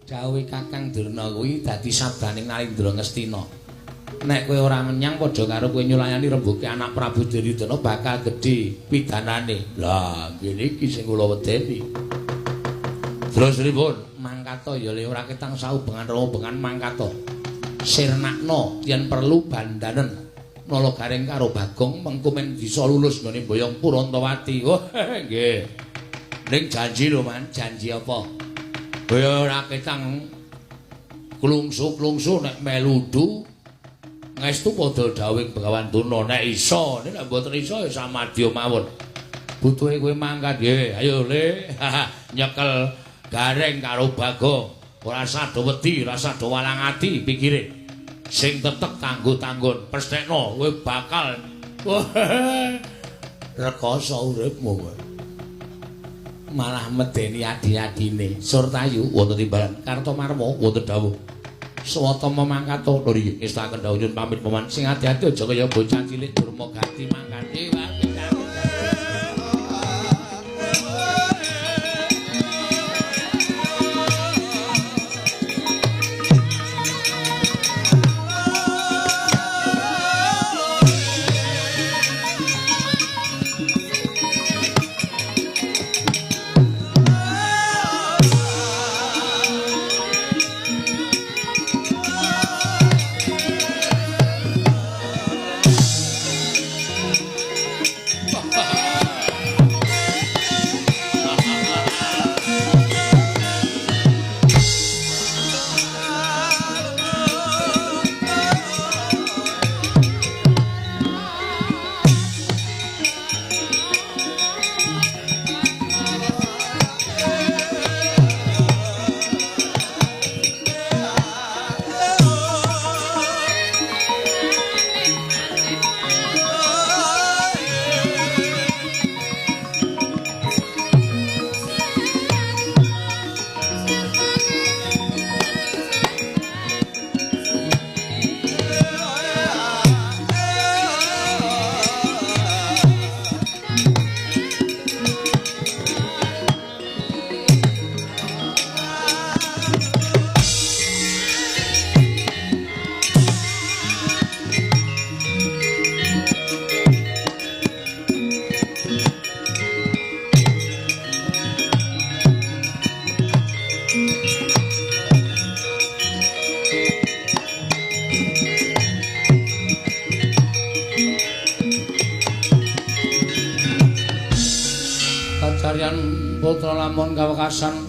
Dawuhe Kakang Durna kuwi dadi sabdaning Narendra Ngastina. Nek kowe ora menyang padha karo kowe nyulayani rembuke anak Prabu Duryudana bakal gedhe pidanane. Lah, ngene iki sing kula wedeni. Terus pripun? Mangkata ya le ora ketang saubengan robengan mangkata. Sirnakno yen perlu bandanen. Nala Gareng karo Bagong mengko men bisa lulus nggone Boyong Purantawati. Oh, nggih. Ning janji lho, Man, janji apa? Kowe ora ketang klungsu-klungsu nek meludu ngestu padha dawuhing Begawan Durna nek iso, nek mboten iso ya samadya mawon. Butuhe kowe mangkat nggih. Ayo le, nyekel Gareng karo Bagong. Ora sado wedi, ora sado walang ati pikire. Sing tetek tanggo-tanggon pesthekno kowe bakal rekoso uripmu kowe. Malah medeni adi-adine. Surtayu wonten timbalan Kartomarma wonten dawuh. Swatama mangkata lho ngestaken dawuh nyuwun pamit paman sing ati-ati aja kaya bocah cilik durma gati mangkate. Putra lamun kawekasan